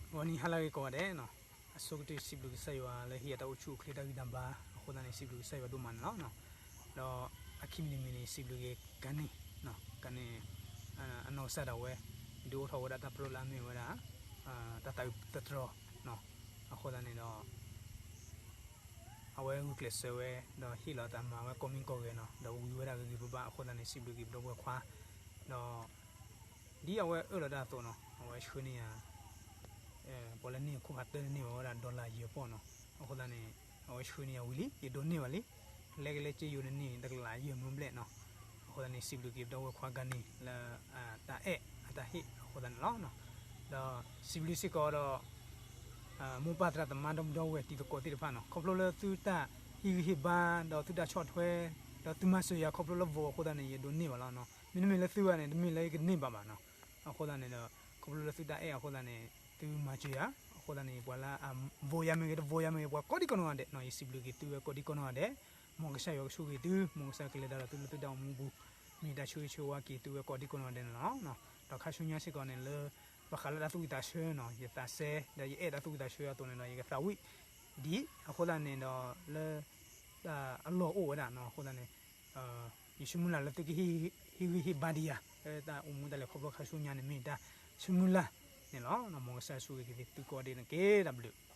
ဂီၤနံၤဟါလၢအဂ့ၤကိးဂၤဒဲး, အဆိကတၢၢ်စံးဘျုးကစၢ်ယွၤလၢဟ့ၣ်အတၢ်အိၣ်ဆူၣ်အိၣ်ချ့တၢ်ဂံၢ်တၢ်ဘါအဃိသတးန့ၣ် စံးဘျုးကစၢ်ယွၤဒိၣ်မးန့ၣ်လီၤ. ဒီးအခံမံၤတမံၤန့ၣ် စံးဘျုးက့ၤကါန့ၣ်, ကါန့ၣ် အနီၢ်ကစၢ်ဒၣ်ဝဲ ဒုးအိၣ်ထီၣ်ဝဲဒၣ်တၢ်ပြၢလၢအမ့ၢ်ဝဲဒၣ် တၢ်သးအုးသတြီၤ, အဃိသတးန့ၣ်ဒီး အဝဲဂုာ်ကျဲးစၢးဝဲ ဒီးဟ့ၣ်လီၤအသးမၤဝဲကိးမံၤကိးဂၤနီၤ, ဒီးဝံၤဝဲဒၣ်ဂ့ၤဂ့ၤဘၣ်ဘၣ်အဃိသတးန့ၣ် စံးဘျုးက့ၤပဒီပုၢ်ဝဲၢ်ခွါ, ဒီး ဒ်အဝဲအၢၣ်လီၤတၢ်အသိးနီၤ, အဝဲဆှၢန့ၢ်ယၤ ပှၤလၢန့ၢ်ခိၣ်ဖးတၢၢ်န့ၢ်ဘၣ်ဝဲဒၣ် dollar ယဲၢ်ပီၢ်နီၤ, အဃိသတးန့ၣ် အဝဲဆှၢန့ၢ်ယၤဝံၤလံ, ယဒိးန့ၢ်ဘၣ်လံ, လဲကလဲက့ယိာ်န့ၣ်န့ၣ် တကလးယဲၢ်မၢဘျဲၣ်နီၤ, အဃိသတးန့ၣ် စံးဘျုးက့ၤပဒီပုၢ်ဝဲၢ်ခွါကါန့ၣ် လၢ တၢ်အဲၣ်အတၢ်ဟ့ၣ်အဃိသတးန့ၣ်လီၤ. ဒီးစံးဘျုးစ့ၢ်ကီးဒီး မိၢ်ပၢ်သရၣ်သမါဒီပုၢ်ဒီဝဲၢ်တံၤသကိးသ့ၣ်တဖၣ်နီၤ, ခီဖျိလၢသုတၢ်ဟ့ၣ်ဂံၢ်ဟ့ၣ်ဘါ ဒီးသုတၢ်ဆီၣ်ထွဲ ဒီးသုမၤစၢၤယၤခီဖျိလၢ vote အဃိသတးန့ၣ် ယဒိးန့ၢ်ဘၣ်လီၤနီၤ, မ့တမ့ၢ်လၢသုဂၤန့ၣ် တမ့ၢ်လၢယကန့ၢ်ဘၣ်ဘၣ်နီၤ, အဃိသတးန့ၣ်ဒီး ခီဖျိလၢသုတၢ်အဲၣ်အဃိသတးန့ၣ် သုမၤစၢၤယၤ, အဃိသတးန့ၣ် ပှၤလၢအ vote ယၤမ့ၢ်ဂ့ၤ တ vote ယၤမ့ၢ်ဂ့ၤ ပှၤကိးဒံကိးနီၢ်ဂၤဒဲးနီၤ, ယစံးဘျုးက့ၤသုဝဲကိးဒံကိးနီၢ်ဂၤဒဲး, မ်ကစၢ်ယွၤကဆိၣ်ဂ့ၤသု, မ်ကစၢ်ကလဲၤတၢ်ဒီးသုလၢသုတၢ်အိၣ်မူပူၤ, မ့ၢ်တၢ်ဆိၣ်ဂ့ၤဆိၣ်ဝါက့ၤသုဝဲကိးဒံကိးနီၢ်ဂၤဒဲးန့ၣ်လီၤ. ဒီးခါဆူညါစ့ၢ်ကီးန့ၣ်လၢ ဘၣ်ဃးလၢတၢ်သူၣ်ဝံၣ်သးဆၢနီၤ, ယသးစဲ ဒီးယအဲၣ်တၢ်သူၣ်ဝံၣ်သးဆၢအသိးန့ၣ်ဒီး ယကသးဝံၣ်ဒံး, အဃိသတးန့ၣ်ဒီးလၢ အလီၢ်အိၣ်ဝဲဒၣ်နီၤ, အဃိသတးန့ၣ် ယဆိမုၢ်လၢ်လၢသုကဟ့ၣ်ဂံၢ်ဟ့ၣ်ဘါဒံးယၤ လၢတၢ်အိၣ်မူတၢ်လဲၤခီဖျိခါဆူညါန့ၣ် မ့ၢ်တၢ်ဆိမုၢ်လၢ်န့ၣ်လီၤ. မ်ကစၢ်ဆိၣ်ဂ့ၤက့ၤသုကိးဂၤဒဲးန့ၣ်တက့ၢ်. တၢ်ဘျုး